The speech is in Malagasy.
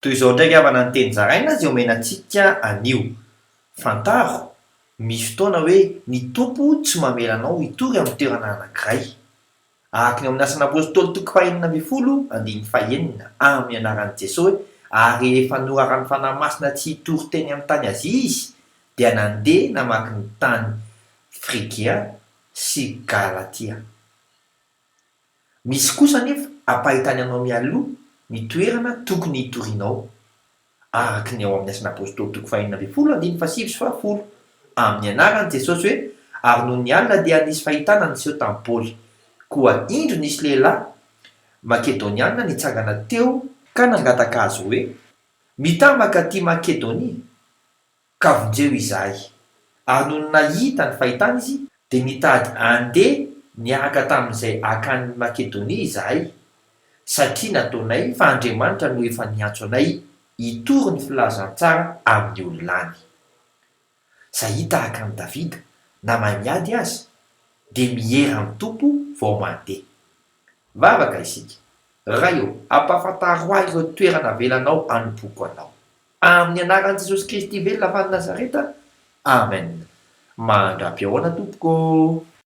Toy izao indray ry havana ny teny zaraina izay omena antsika anio. Fantaro, misy fotoana hoe ny Tompo tsy mamela anao hitory amin'ny toerana anankiray. Araka ny ao amin'ny Asan'Apostoly toko faha-16 andininy fahenina, amin'ny anaran'i Jesoa hoe, Ary rehefa noraran'ny Fanahy Masina tsy hitory teny amin'ny tany Azia izy, dia nandeha namaky ny tany Frygia sy Galatia. Misy kosa anefa ampahitany anao mialoha ny toerana tokony hitorianao, araka ny ao amin'ny Asan'Apostoly toko fahenina ambin'ny folo andininy fahasivy sy fahafolo, amin'ny anaran'i Jesosy hoe, Ary nony alina dia nisy fahitana niseho tamin'i Paoly. Koa indro nisy lehilahy Makedoniana nitsangana teo ka nangataka azy hoe, Mità mankaty Makedonia. Ka vonjeo izahay. Ary nony nahita ny fahitana izy, dia nitady handeha niaraka tamin'izay hankany Makedonia izahay, satria nataonay fa Andriamanitra no efa niantso anay hitory ny filazantsara amin'ny olona any. Sahia tahaka an'i Davida, na mahay miady aza, dia miera amin'ny Tompo vao mandeha. Vavaka isika. Ray ô, ampahafantaro ahy ireo toerana avelanao hanompoako Anao. Amin'ny anaran'i Jesosy Kristy velona avy any Nazareta. Amen. Mandra-pihaona tompoko ô.